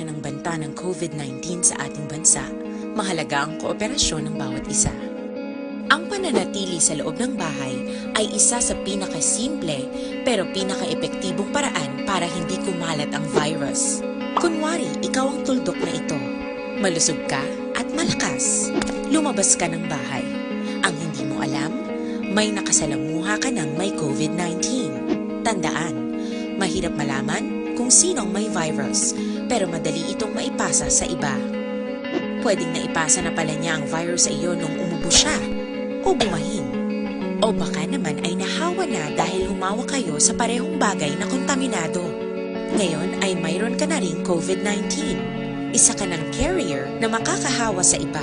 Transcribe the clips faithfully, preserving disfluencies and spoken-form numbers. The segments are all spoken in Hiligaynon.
ng banta ng COVID nineteen sa ating bansa, mahalaga ang kooperasyon ng bawat isa. Ang pananatili sa loob ng bahay ay isa sa pinakasimple pero pinakaepektibong paraan para hindi kumalat ang virus. Kunwari, ikaw ang tuldok na ito. Malusog ka at malakas. Lumabas ka ng bahay. Ang hindi mo alam, may nakasalamuha ka ng may COVID nineteen. Tandaan, mahirap malaman kung sino ang may virus, pero madali itong maipasa sa iba. Pwedeng naipasa na pala niya ang virus sa iyo nung umubo siya o bumahin. O baka naman ay nahawa na dahil humawa kayo sa parehong bagay na kontaminado. Ngayon ay mayroon ka na ring COVID nineteen. Isa ka ng carrier na makakahawa sa iba.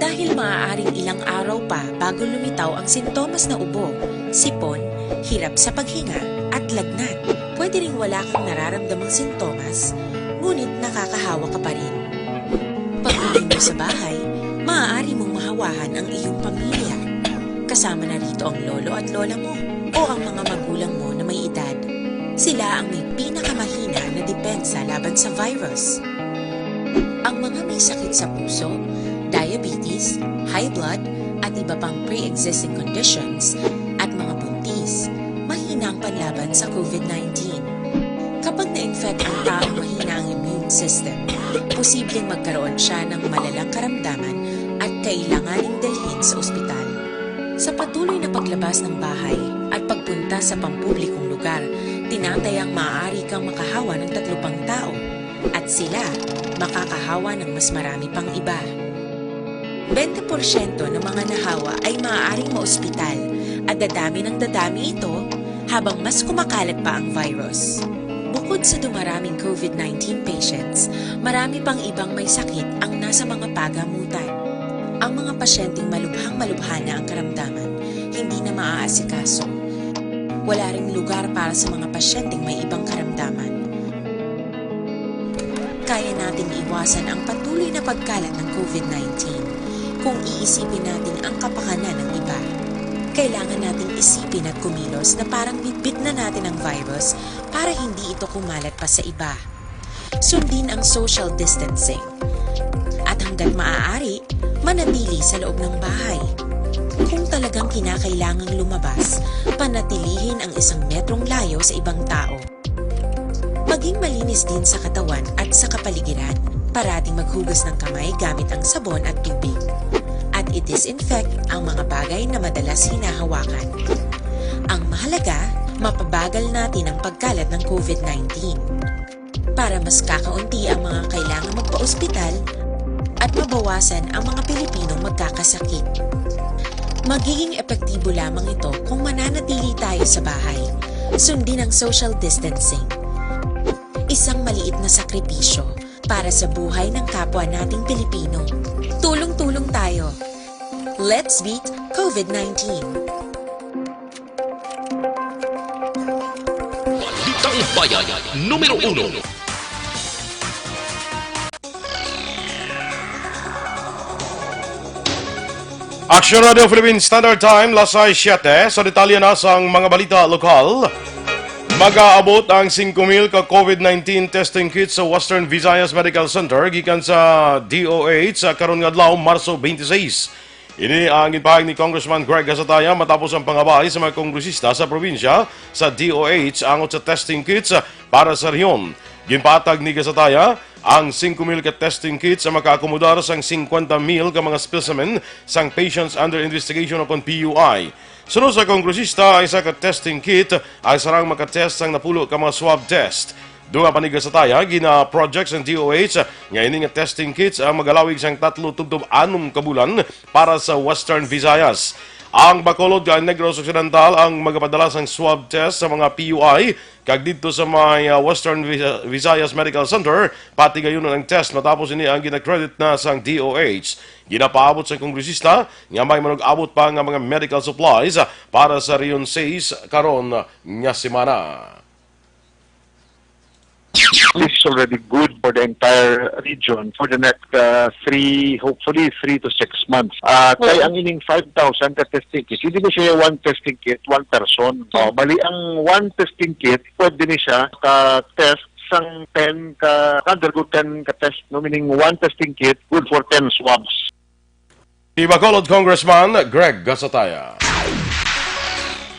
Dahil maaaring ilang araw pa bago lumitaw ang sintomas na ubo, sipon, hirap sa paghinga, at lagnat. Pwede ring wala kang nararamdamang sintomas, ngunit nakakahawa ka pa rin. Pag-uwi mo sa bahay, maaari mong mahawahan ang iyong pamilya. Kasama na rito ang lolo at lola mo o ang mga magulang mo na may edad. Sila ang may pinakamahina na depensa laban sa virus. Ang mga may sakit sa puso, diabetes, high blood, at iba pang pre-existing conditions, at mga buntis, mahina ang panlaban sa COVID nineteen. Kapag na-infect ang taong mahina ang immune system, posibleng magkaroon siya ng malalang karamdaman at kailanganing dalhin sa ospital. Sa patuloy na paglabas ng bahay at pagpunta sa pampublikong lugar, tinatayang maaari kang makahawa ng tatlo pang tao at sila makakahawa ng mas marami pang iba. Bente porsyento ng mga nahawa ay maaaring maospital at dadami ng dadami ito habang mas kumakalat pa ang virus. Bukod sa dumaraming COVID nineteen patients, marami pang ibang may sakit ang nasa mga pagamutan. Ang mga pasyenteng malubhang-malubha na ang karamdaman, hindi na maaasikaso. Wala ring lugar para sa mga pasyenteng may ibang karamdaman. Kaya nating iwasan ang patuloy na pagkalat ng COVID nineteen kung iisipin natin ang kapakanan ng iba. Kailangan nating isipin at kumilos na parang bitbit na natin ang virus para hindi ito kumalat pa sa iba. Sundin ang social distancing. At hanggat maaari, manatili sa loob ng bahay. Kung talagang kinakailangang lumabas, panatilihin ang isang metrong layo sa ibang tao. Maging malinis din sa katawan at sa kapaligiran. Parating maghugas ng kamay gamit ang sabon at tubig. At i-disinfect ang mga bagay na madalas hinahawakan. Ang mahalaga, mapabagal natin ang pagkalat ng COVID nineteen. Para mas kakaunti ang mga kailangang magpaospital at mabawasan ang mga Pilipinong magkakasakit. Magiging epektibo lamang ito kung mananatili tayo sa bahay. Sundin ang social distancing. Isang maliit na sakripisyo para sa buhay ng kapwa nating Pilipino. Tulong-tulong tayo. Let's beat COVID nineteen. Balitang Bayan numero uno. Action Radio Philippine Standard Time, las sais siyete. Sa detalye na sang mga balita lokal, mag-aabot ang singko mil ka COVID nineteen testing kits sa Western Visayas Medical Center gikan sa D O H sa karon nga adlaw, Marso twenty-six. Ini ang ginpahayag ni Congressman Greg Gasataya matapos ang pangabay sa mga kongresista sa probinsya sa D O H angot sa testing kits para sa rehiyon. Ginpatag ni Gasataya ang singko mil ka testing kits ang makaakomodar sang singkwenta mil ka mga specimen sang patients under investigation o kon P U I. Sunod sa kongresista, ang isa ka testing kit ang sarang makatest sang napulo ka mga swab test. Dunga pa ni Gasataya, gina-project sang D O H nga ini nga testing kits ang magalawig sang tatlo tubtob anom ka bulan para sa Western Visayas. Ang Bacolod kag Negros Occidental ang magapadala sang swab test sa mga P U I, kag didto sa may, ah, Western Visa-, Visayas Medical Center, patigayunon ang test matapos ini ang gina-credit na sang D O H. Ginapaabot sang kongresista nga may manug-abot pa nga mga medical supplies para sa Rehiyon sais karon nga semana. This is already good for the entire region for the next uh, three, hopefully three to six months. Uh, kay ang ining five thousand ka testing kits, hindi na siya one testing kit, one person. Oh, bali ang one testing kit, pwede ni siya ka-test sang ten ka, ka undergo ten ka test, no, meaning one testing kit, good for ten swabs. Si Bacolod Congressman Greg Gasataya.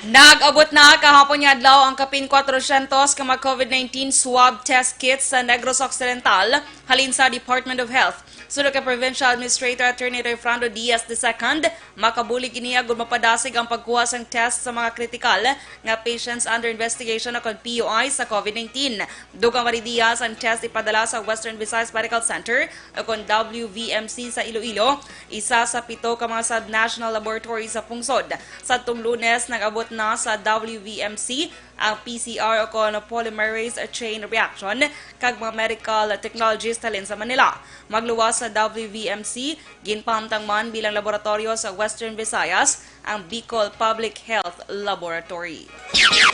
Nag-abot na kahapon nga adlaw ang kapin kwatrosyentos ka mga COVID nineteen swab test kits sa Negros Occidental halin sa Department of Health. Suno kay Provincial Administrator Attorney Rayfrando Diaz the second, makabulig ini agud mapadasig ang pagkuha sang test sa mga kritikal nga patients under investigation o kon P U I sa COVID nineteen. Dugang pa ni Diaz ang test ipadala sa Western Visayas Medical Center o kon W V M C sa Iloilo, isa sa pito ka mga sub-national laboratory sa pungsod. Sadtong Lunes, nag-abot na sa W V M C ang P C R o kon polymerase chain reaction kag mga medical technologies halin sa Manila. Magluwas sa W V M C, ginpahamtang man bilang laboratoryo sa Western Visayas ang Bicol Public Health Laboratory.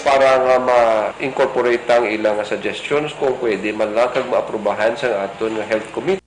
Para nga ma-incorporate ang ilang suggestions kung pwede man lang kag maaprubahan sang aton nga health committee.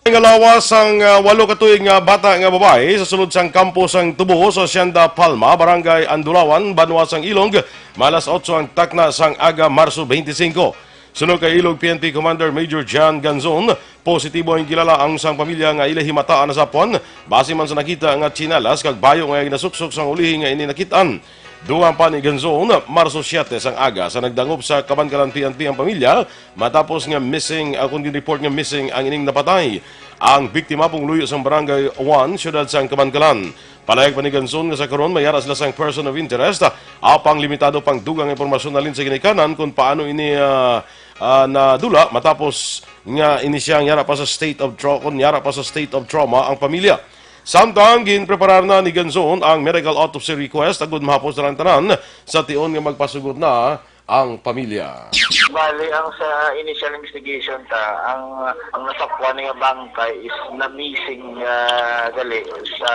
Nga lawas sang ah, walo ka tuig nga bata nga babayi sa sulod sang kampo sang Tubo sa Hacienda Palma, Barangay Andulawan, Banwa sang Ilog, malas otso ang takna sang aga, Marso twenty-five. Suno kay Ilog P N P Commander Major John Ganzon, positibo ang kilala ang sang pamilya nga ila himataan na sapwan basi man sa nakita nga tsinelas kag bayo nga ginasuksok sang ulihi nga ini nakit-an. Dugang pa ni Ganzon, Marso siete sang aga sa nagdangop sa Kabankalan P N P ang pamilya matapos nga missing, ah, kon gin-report nga missing ang ining napatay. Ang biktima pungluyo sang Barangay one, siyudad sang Kabankalan. Palayag pa ni Ganzon nga sa karon may ara sila sang person of interest, apang limitado pang dugang nga impormasyon halin sa ginikanan kon paano ini ah, ah, nadula matapos nga ini siya nga yara pa sa state of tra- kon yara pa sa state of trauma ang pamilya. Samtang ginpreparar na ni Ganzon ang medical autopsy request agud mahapos na lang tanan sa tion nga magpasugot na ang pamilya. Bali, ang sa initial investigation ta, ang ang nasakwan nga bangkay is na-missing ah, gali sa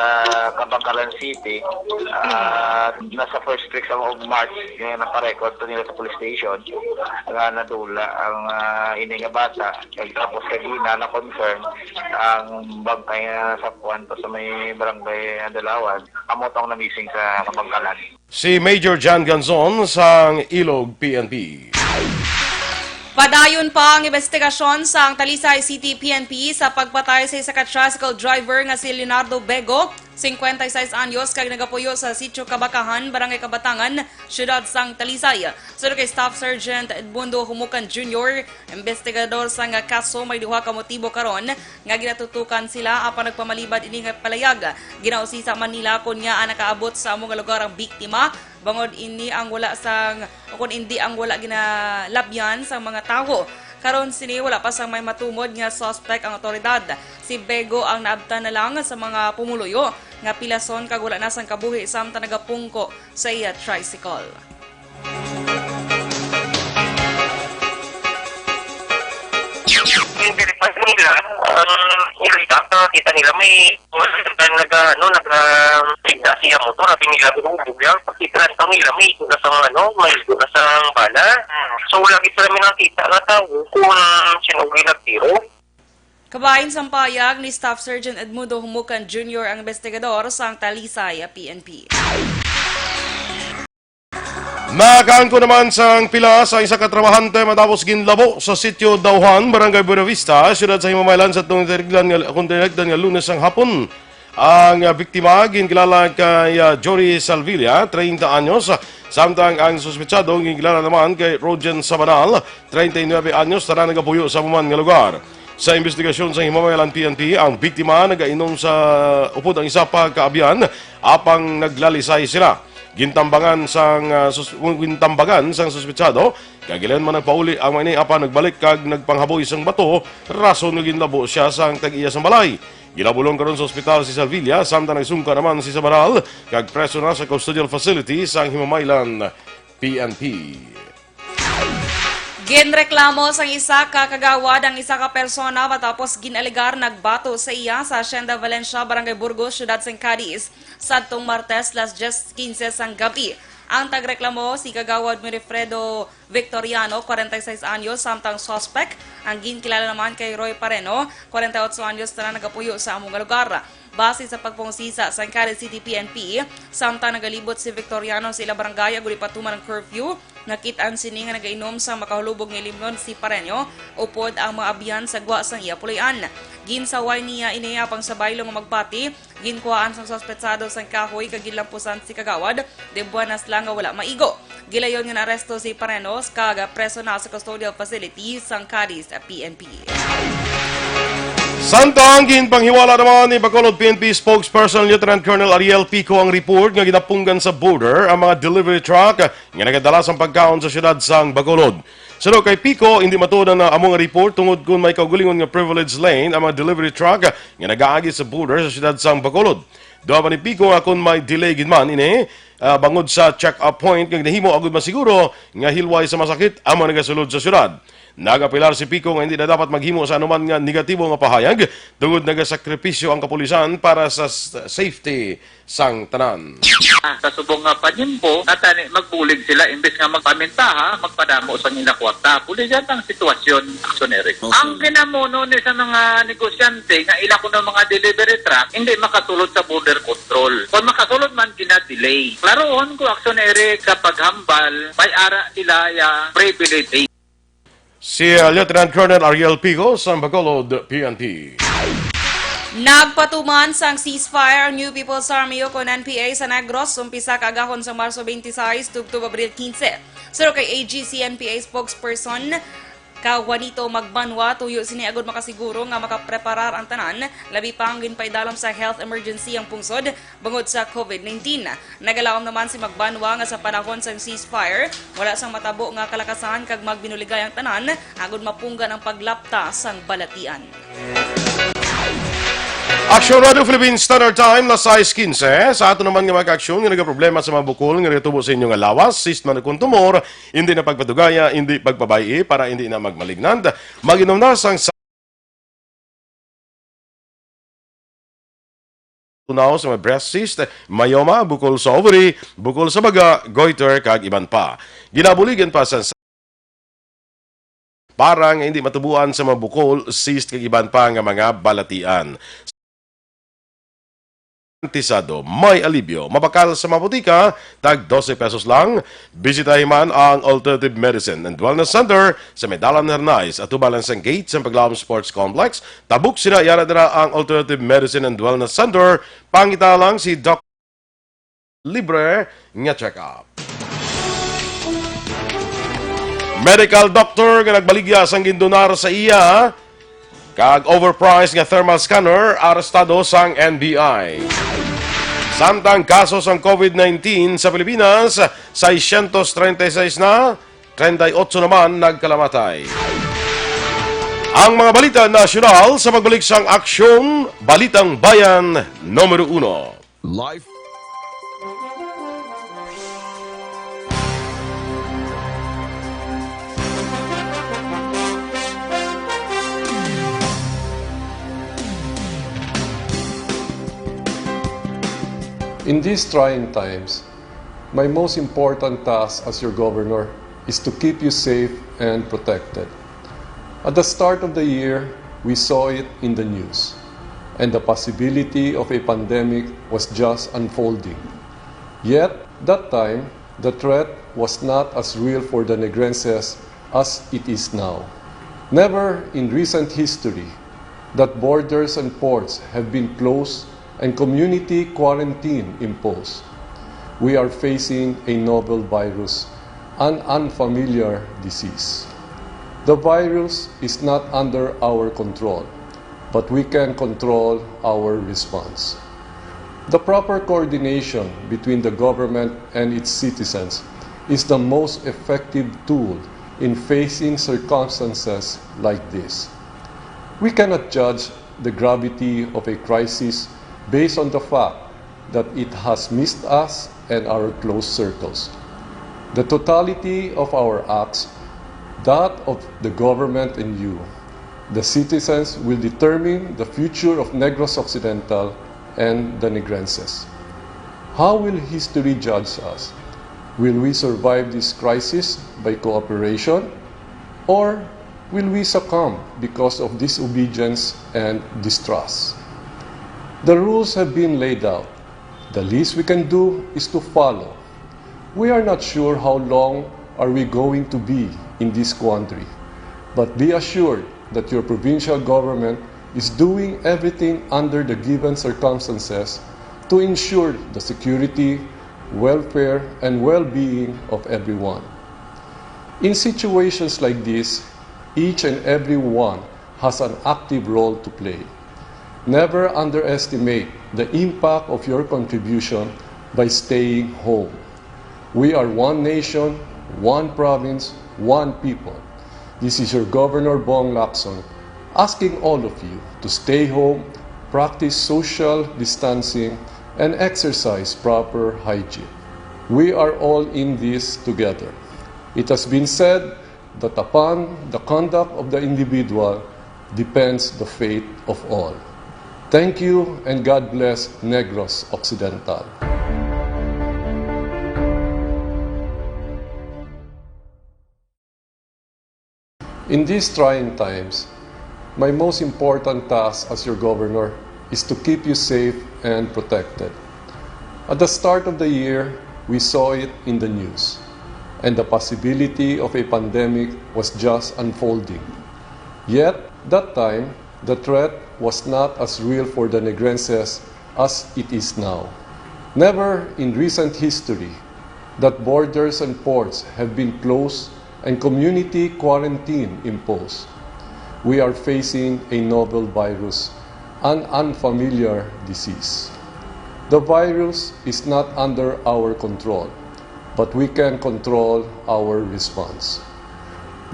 Kabankalan City. Ah, nasa first week sa of March nga naparecord to nila sa police station nga nadula ang ah, ini nga bata. Tapos kagina na-confirm ang bangkay nga nasakwan to sa may barangay Andalawan. Amo tong na-missing sa Kabankalan. Si Major John Ganzon sang Ilog P N P. Padayon pa ang investigasyon sang Talisay City P N P sa pagpatay sa isa ka tricycle driver nga si Leonardo Bego, singkwenta y seis anyos, kag nagapuyo sa Sitio Kabakahan, Barangay Kabatangan, Siyudad sang Talisay. Suno kay Staff Sergeant Edmundo Humukan Junior, investigador sang kaso, may duha ka motibo karon nga ginatutukan sila, apan nagpamalibad ini nga palayag. Ginausisa man nila kon ngaa nakaabot sa amo nga lugar ang biktima, bangod ini ang wala sang, o kon indi ang wala ginalabyan sang mga tawo. Karon sini, wala pa sang may matumod nga suspect ang awtoridad. Si Bego ang naabtan na lang sa mga pumuluyo nga pilason kag wala na sang kabuhi samtang nagapungko sa iya tricycle. Yung verify nila, ang yung result, nakita nila may nag ano, nag tigda siya motor, sabi nila, "Gulong bugyan." Pagkita lang nila, may igo na sa ano, may igo na sa bala. So, wala kita namin nakita nga tao kung sinugi nagtiro. Kabahin sang payag ni Staff Sergeant Edmundo Humukan Junior ang investigador sang Talisay P N P. Nakaangkon naman sang pila sa isa ka trabahante matapos ginlabo sa sitio Dauhan, Barangay Buenavista, siyudad sa Himamaylan sa tong tinigdan nga, kung tinigdan nga Lunes sang hapon. Ang ah, biktima ginkilala kay ah, Jory Salvilla, treinta anyos, samtang ang suspetsado ginkilala naman kay Rogen Sabanal, treinta y nuebe anyos, tanan nagapuyo sa amo man nga lugar. Sa investigasyon sa Himamaylan P N P, ang biktima nagainom sa upod ang isa pa ka abyan apang naglalisay sila. Gintambangan sang ah, sus- gintambangan sang suspetsado kag gilayon man nagpauli ang mga ini apan nagbalik kag nagpanghaboy sang bato rason nga ginlabo siya sang tag-iya sang balay. Ginabulong karon sa ospital si Salvilla samtang nagsungka naman si Sabanal kag preso na sa custodial facility sang Himamaylan P N P. Ginreklamo sang isa ka kagawad ang isa ka persona matapos gin-alegar nagbato sa iya sa Hacienda Valencia, Barangay Burgos, Siyudad sang Cadiz, sadtong Martes, las dyes quince sang gab-i. Ang tagreklamo si Kagawad Winifredo Victoriano, kwarenta y seis anyos, samtang suspect ang ginkilala naman kay Roy Pareno, kwarenta y otso anyos, tanan nagapuyo sa amo nga lugar. Base sa pagpangusisa sang Cadiz City P N P, samtang nagalibot si Victoriano sa ila barangay agud ipatuman ang curfew, nakit-an sini nga nagainom sang makahulubog nga ilimnon si Pareño upod ang mga abyan sa gwa sang iya puloy-an. Ginsaway niya ini apang sa baylo nga magpati, ginkuhaan sang suspetsado sang kahoy kag ginlampusan si Kagawad, de buenas lang nga wala maigo. Gilayon nga naaresto si Pareño kag preso na sa custodial facility sang Cadiz P N P. Samtang ginpanghiwala naman ni Bacolod P N P spokesperson Lieutenant Colonel Ariel Pico ang report nga ginapunggan sa border ang mga delivery truck nga nagadala sang pagkaon sa siyudad sang Bacolod. Suno kay Pico, hindi matuod ang amo nga report tungod kon may kaugalingon nga privilege lane ang mga delivery truck nga nagaagi sa border sa siyudad sang Bacolod. Duha pa ni Pico nga kon may delay gid man ini, ah, bangod sa check-up point nga ginahimo agud masiguro nga hilway sa masakit ang mga nagasulod sa siyudad. Nag-apelar si Pico nga hindi na dapat maghimo sa anuman nga negatibo nga pahayag tungod nagasakripisyo ang kapulisan para sa s-, safety sang tanan. Ah, sa subong nga panimpo, natani magbulig sila imbes nga magpamintaha, magpadamo sa ila kwarta. Puli yan ang sitwasyon, Aksyon Eric. Ang kinamuno ni sa mga negosyante nga ila kuno mga delivery truck, hindi makasulod sa border control. Kung makasulod man, gina-delay. Klarohon ko, Aksyon Eric, sa paghambal, may ara sila ya privilege. Si, uh, Lieutenant Colonel Ariel Pico sang Bacolod P N P. Nagpatuman sang ceasefire ang New People's Army o kon N P A sa Negros, umpisa kaagahon sa Marso twenty-six tubtob Abril quince. Suno kay A G C N P A spokesperson ka Juanito Magbanwa, tuyo sini agud makasiguro nga makapreparar ang tanan, labi pa ang ginpaidalom sa health emergency ang pungsod bangod sa COVID nineteen. Nagalaom naman si Magbanwa nga sa panahon sang ceasefire, wala sang matabo nga kalakasan kag magbinuligay ang tanan agud mapunggan ang paglapta sang balatian. Aksyon Radio Philippines Standard Time, las sais quince. Sa ato naman nga mga kaaksyon nga nagaproblema sa mga bukol nga nagatubo sa inyo nga lawas, cyst man o kon tumor, hindi na pagpadugaya, hindi pagpabay-i para hindi na magmalignant. Mag-inom na sang tunaw sa mga breast cyst, myoma, bukol sa ovary, bukol sa baga, goiter, kag iban pa. Ginabuligan pa sa para nga hindi matubuan sa mga bukol, cyst, kag iban pa nga mga balatian. Antisado, may alibyo, mabakal sa mga botika, tag dose pesos lang. Bisitahi man ang Alternative Medicine and Wellness Center sa may Dalan Hernais, atubangan sang gate sa Paglaom Sports Complex. Tabok sina, yara dira ang Alternative Medicine and Wellness Center. Pangita lang si Doc libre nga check-up. Medical doctor nga nagbaligya sang gindonar sa iya kag overpriced nga thermal scanner, arestado sang N B I. Samtang kaso sang COVID nineteen sa Pilipinas, seiscientos treinta y seis na, treinta y ocho naman nagkalamatay. Ang mga balita nasyonal sa pagbalik sang Aksyon, Balitang Bayan, numero uno. Life. In these trying times, my most important task as your governor is to keep you safe and protected. At the start of the year, we saw it in the news, and the possibility of a pandemic was just unfolding. Yet, that time, the threat was not as real for the Negrenses as it is now. Never in recent history that borders and ports have been closed and community quarantine imposed. We are facing a novel virus, an unfamiliar disease. The virus is not under our control, but we can control our response. The proper coordination between the government and its citizens is the most effective tool in facing circumstances like this. We cannot judge the gravity of a crisis based on the fact that it has missed us and our close circles. The totality of our acts, that of the government and you, the citizens, will determine the future of Negros Occidental and the Negrenses. How will history judge us? Will we survive this crisis by cooperation, or will we succumb because of disobedience and distrust? The rules have been laid out. The least we can do is to follow. We are not sure how long are we going to be in this quandary, but be assured that your provincial government is doing everything under the given circumstances to ensure the security, welfare, and well-being of everyone. In situations like this, each and every one has an active role to play. Never underestimate the impact of your contribution by staying home. We are one nation, one province, one people. This is your Governor Bong Lacson asking all of you to stay home, practice social distancing, and exercise proper hygiene. We are all in this together. It has been said that upon the conduct of the individual depends the fate of all. Thank you and God bless Negros Occidental. In these trying times, my most important task as your governor is to keep you safe and protected. At the start of the year, we saw it in the news, and the possibility of a pandemic was just unfolding. Yet, that time, the threat was not as real for the Negrenses as it is now. Never in recent history that borders and ports have been closed and community quarantine imposed. We are facing a novel virus, an unfamiliar disease. The virus is not under our control, but we can control our response.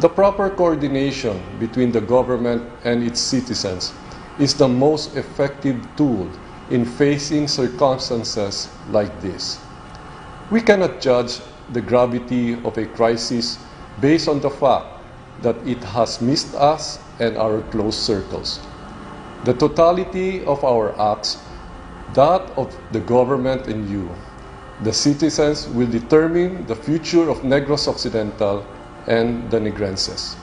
The proper coordination between the government and its citizens is the most effective tool in facing circumstances like this. We cannot judge the gravity of a crisis based on the fact that it has missed us and our close circles. The totality of our acts, that of the government and you, the citizens, will determine the future of Negros Occidental and the Negrenses.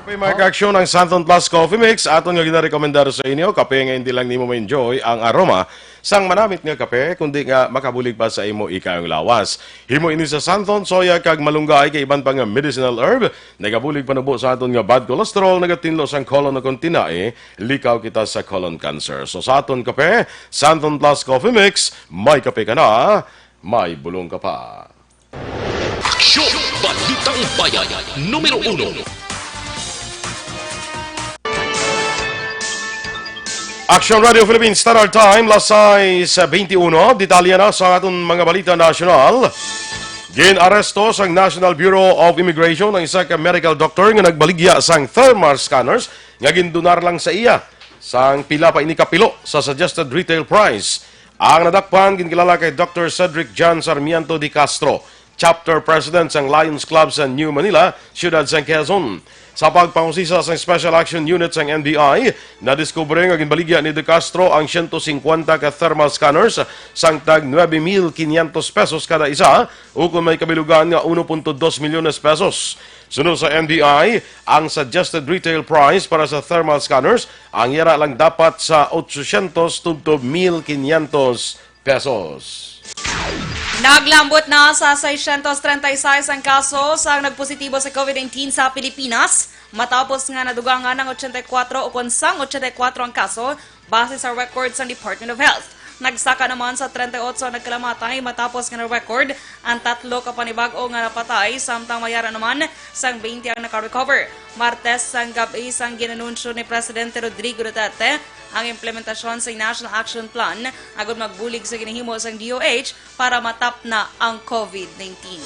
May mga kaaksyon ang Santon Plus Coffee Mix, aton nga ginarekomendar sa inyo. Kape nga hindi lang nimo ma-enjoy ang aroma sang manamit nga kape, kundi nga makabulig pa sa imo ikayong lawas. Himo ini sa Santon, soya, kag malunggay, kag iban pa nga medicinal herb. Nagabulig panubo sa aton nga bad cholesterol, nagatinlo sang colon, o kon tinai, likaw kita sa colon cancer. So sa aton kape, Santon Plus Coffee Mix, may kape ka na, may bulong ka pa. Aksyon! Balitang Bayan, numero uno. Action Radio Philippines Standard Time, las sais beintiuno. Detalye na sa aton mga balita nasyonal. Gin-aresto sang National Bureau of Immigration ang isa ka medical doctor nga nagbaligya sang thermal scanners nga gindonar lang sa iya sang pila pa ini ka pilo sa suggested retail price. Ang nadakpan ginkilala kay Doctor Cedric John Sarmiento de Castro, chapter president sang Lions Club sa New Manila, siyudad sang Quezon. Sa pagpangusisa sang Special Action Unit sang N B I, nadiskubre nga ginbaligya ni De Castro ang siyento singkwenta ka thermal scanners sang tag nuebe mil kinyentos pesos kada isa, ukon may kabilugan nga uno punto dos milyones pesos. Suno sa N B I, ang suggested retail price para sa thermal scanners ang yara lang dapat sa otsosyentos tubtob mil kinyentos pesos. Naglambot na sa seiscientos treinta y seis ang kaso sang nagpositibo sa COVID nineteen sa Pilipinas, matapos nga nadugangan ang ochenta y kuwatro, o kon sang ochenta y kuwatro ang kaso, base sa record sang Department of Health. Nagsaka naman sa treinta y ocho ang nagkalamatay matapos nga na-record ang tatlo ka panibag-o nga napatay, samtang mayara naman sang twenty ang naka-recover. Martes sang gab-i sang ginanunsyo ni Presidente Rodrigo Duterte ang implementasyon sa National Action Plan agud magbulig sa ginahimo sang D O H para matapna ang COVID nineteen.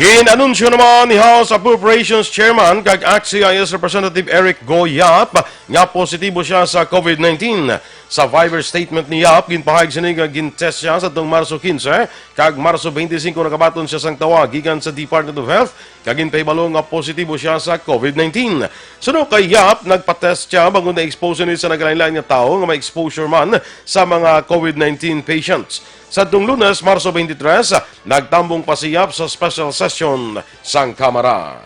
Gin-anunsyo naman ni House Appropriations Chairman kag ACT-CIS Representative Eric Go Yap nga positibo siya sa COVID nineteen. Sa Viber statement ni Yap, ginpahayag sini nga gin-test siya sadtong Marso quince kag Marso twenty-cinco nakabaton siya sang tawa gikan sa Department of Health kag ginpahibalo nga positibo siya sa COVID nineteen. Suno kay Yap, nagpa-test siya bangod na-expose ini sa nagalain-lain nga tawo nga may exposure man sa mga COVID nineteen patients. Sadtong Lunes, Marso twenty-three, nagtambong pa si Yap sa special session sang Kamara.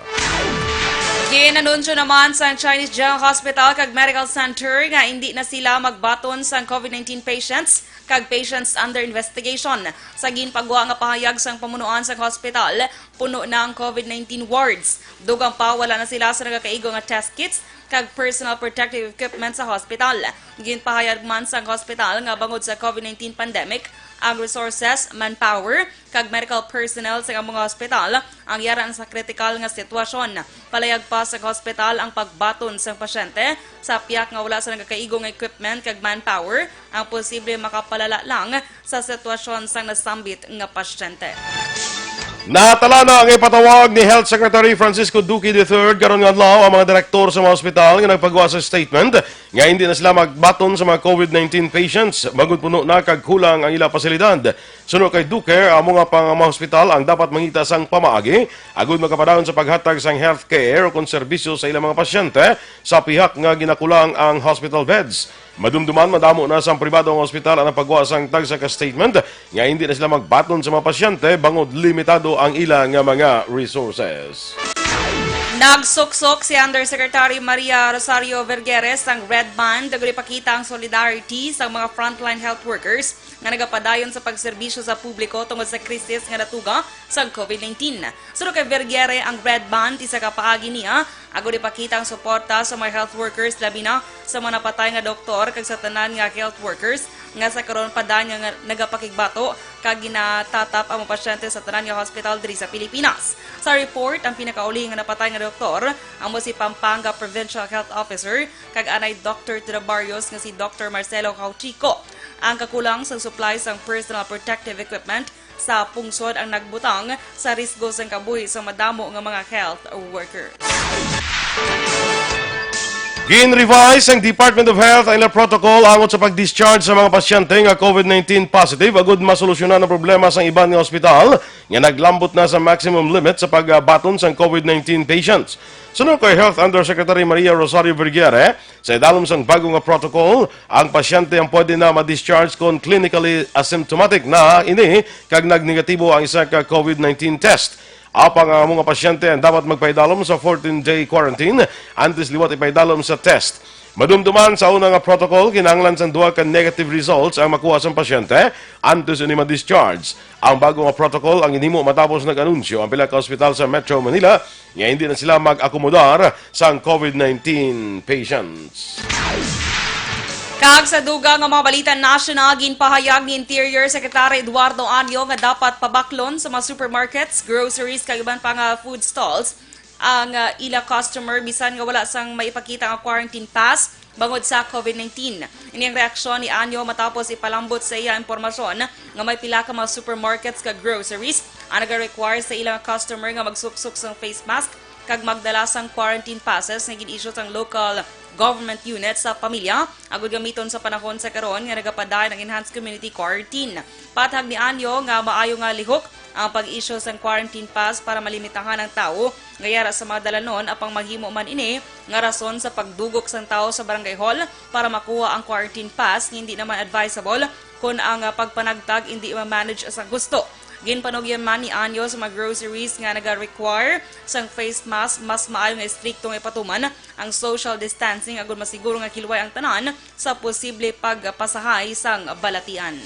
Ginanunsyo naman sang Chinese General Hospital kag Medical Center nga indi na sila magbaton sang COVID nineteen patients kag patients under investigation. Sa ginpagwa nga pahayag sang pamunuan sang hospital, puno na ang COVID nineteen wards. Dugang pa, wala na sila sa nagakaigo nga test kits kag personal protective equipment sa hospital. Ginpahayag man sang hospital nga bangod sa COVID nineteen pandemic, ang resources, manpower, kag medical personnel sa among hospital ang yara na sa kritikal nga sitwasyon. Palayag pa sa hospital ang pagbaton sang pasyente sa pihak nga wala sa nagakaigo nga equipment kag manpower ang posible makapalala lang sa sitwasyon sang nasambit nga pasyente. Natala na ang ipatawag ni Health Secretary Francisco Duque the third karon nga adlaw ang mga direktor sa mga ospital nga nagpagawa sa statement nga hindi na sila magbaton sa mga COVID nineteen patients bangod puno na kag kulang ang ila pasilidad. Suno kay Duque, amo nga pang mga hospital ang dapat mangita sang pamaagi agud makapadayon sa paghatag sang healthcare o kon serbisyo sa ilang mga pasyente sa pihak nga ginakulang ang hospital beds. Madumduman, madamo na sang pribado nga ospital ang nagpagawa sang tagsa ka statement nga hindi na sila magbaton sa mga pasyente bangod limitado ang ila nga mga resources. Nagsuksok si Undersecretary Maria Rosario Vergeres sang Red Band, agud ipakita ang solidarity sa mga frontline health workers nga nagapadayon sa pagserbisyo sa publiko tungod sa krisis nga natuga sang COVID nineteen. Suno kay Vergere, ang Red Band isa ka paagi niya agud ipakita ang suporta sa mga health workers, labi na sa mga napatay nga doktor kag sa tanan nga health workers nga sa karon pa dayon nga nagapakigbato kag ginatatap ang mga pasyente sa tanan nga hospital diri sa Pilipinas. Sa report, ang pinakauli nga napatay nga doktor amo si Pampanga Provincial Health Officer kag anay doktor to the Barrios nga si Doktor Marcelo Cautico. Ang kakulang sa supply sang personal protective equipment sa pungsod ang nagbutang sa risgo sang kabuhi sa madamo nga mga health workers. Gin-revise sang Department of Health ang ilang protocol angot sa pag-discharge sa mga pasyente nga COVID nineteen positive agud masolusyonan ang problema sang iban nga ospital nga naglambot na sa maximum limit sa pagbaton sang COVID nineteen patients. Suno kay Health Undersecretary Maria Rosario Vergere, sa idalom sang bago nga protocol, ang pasyente ang pwede na ma-discharge kon clinically asymptomatic na ini kag nagnegatibo ang isa ka COVID nineteen test. Apang ang mga pasyente ang dapat magpaidalom sa fourteen-day quarantine antes liwat ipaidalom sa test. Madumduman, sa una nga protocol, kinahanglan sang duha ka negative results ang makuha sang pasyente antes ini ma-discharge. Ang bago nga protocol ang ginhimo matapos nag-anunsyo ang pila ka ospital sa Metro Manila nga hindi na sila mag-akomodar sang COVID nineteen patients. Kag sa dugang nga mga balita nasyonal, ginpahayag ni Interior Secretary Eduardo Anyo nga dapat pabaklon sa mga supermarkets, groceries, kag iban pa nga food stalls ang, ah, ila customer bisan nga wala sang may ipakita nga quarantine pass bangod sa COVID nineteen. Ini ang reaksyon ni Anyo matapos ipalambot sa iya impormasyon nga may pila ka mga supermarkets kag groceries ang nagarequire sa ila nga customer nga magsuksok sang face mask kag magdala sang quarantine passes nga gin-issue sang local government unit sa pamilya agud gamiton sa panahon sa karon nga nagapadayon ang enhanced community quarantine. Pathag ni Anyo nga maayo nga lihok ang pag-issue sang quarantine pass para malimitahan ang tawo nga yara sa mga dalanon, apang mahimo man ini nga rason sa pagdugok sang tawo sa barangay hall para makuha ang quarantine pass nga hindi naman advisable kon ang, ah, pagpanagtag hindi ma-manage sang husto. Ginpanugyan man ni Anyo sa mga groceries nga naga-require sang face mask, mas maayo nga istrikto nga ipatuman ang social distancing agud masiguro nga kilway ang tanan sa posible pagpasahay sang balatian.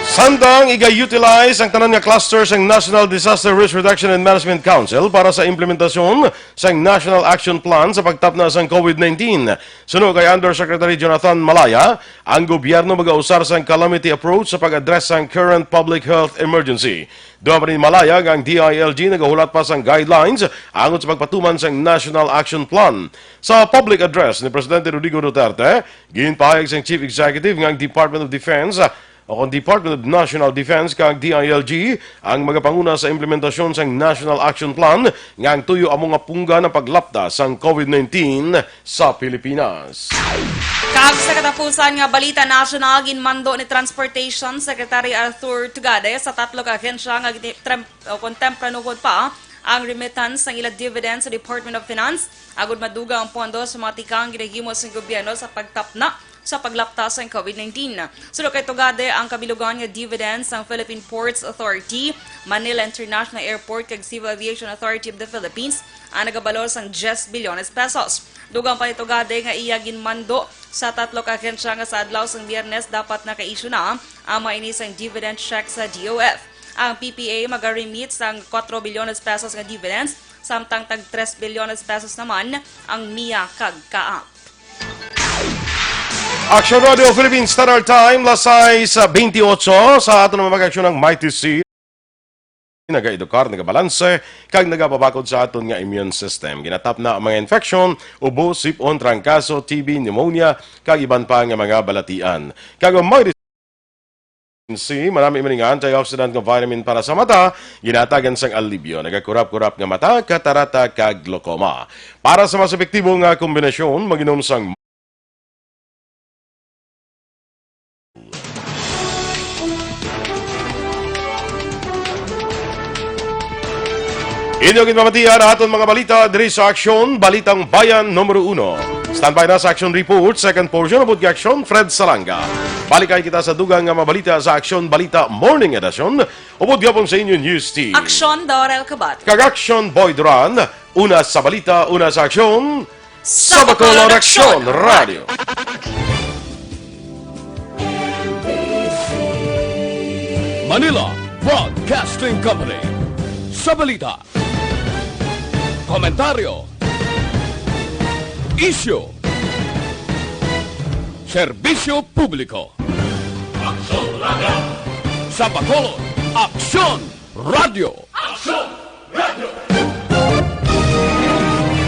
Samtang iga-utilize ang tanan nga cluster sang National Disaster Risk Reduction and Management Council para sa implementasyon sang National Action Plan sa pagtapna sang COVID nineteen. Suno kay Undersecretary Jonathan Malaya, ang gobyerno magausar sang calamity approach sa pag-address sang current public health emergency. Dugang pa ni Malaya nga ang D I L G nagahulat pa sang guidelines angot sa pagpatuman sang National Action Plan. Sa public address ni Presidente Rodrigo Duterte, ginpahayag sang Chief Executive nga ang Department of Defense, ah, o kon Department of National Defense kag D I L G ang magapanguna sa implementasyon sang National Action Plan nga ang tuyo amo nga punggan ang paglapda sang COVID nineteen sa Pilipinas. Kag sa katapusan nga balita nasyonal, ginmando ni Transportation Secretary Arthur Tugade sa tatlo ka ahensya nga gini-, trem-, o kon tempranuhon pa ang remittance sang ila dividend sa Department of Finance agud madugang ang pondo sa mga tikang ginahimo sang gobyerno sa pagtapna sa paglapta sang COVID nineteen. Suno kay Tugade, ang kabilugan nga dividends sang Philippine Ports Authority, Manila International Airport, kag Civil Aviation Authority of the Philippines ang nagabalor sang diyes bilyones pesos. Dugang pa ni Tugade nga iya ginmando sa tatlo ka ahensya nga sa adlaw sang Biyernes dapat naka-issue na ang mga ini sang dividend check sa D O F. Ang P P A maga-remit sang kuwatro bilyones pesos nga dividends, samtang tag tres bilyones pesos naman ang MIA kag CAAP. Action Radio Philippines Standard Time, las sais bentiocho. Sa aton naman mag-aksyon ang Mighty C. Nagaedukar, nagabalanse, kag nagapabakod sa aton nga immune system. Ginatap na ang mga infection, ubo, sipon, trangkaso, T B, pneumonia, kag iban pa nga mga balatian. Kag ang Mighty C, manami man nga antioxidant nga vitamin para sa mata, ginatagan sang alibyo, nagakurap-kurap nga mata, katarata, kag glaucoma. Para sa mas epektibo nga kombinasyon, mag-inom sang Inyo ginpamatian ang aton mga balita diri sa Aksyon, Balitang Bayan numero uno. Standby na sa Aksyon Report, second portion, ubod kay Aksyon, Fred Salanga. Balikay kita sa dugang nga mga balita sa Aksyon Balita Morning Edition. Ubod gihapon sa inyo News Team. Aksyon, Dorel Kabat. Kag Aksyon, Boy Duran. Una sa balita, una sa aksyon. Sa Bacolod Aksyon Radio. Manila Broadcasting Company. Sa balita, komentaryo, isyu, serbisyo publiko. Aksyon Radio. Sa Bacolod, Aksyon Radio. Aksyon Radio.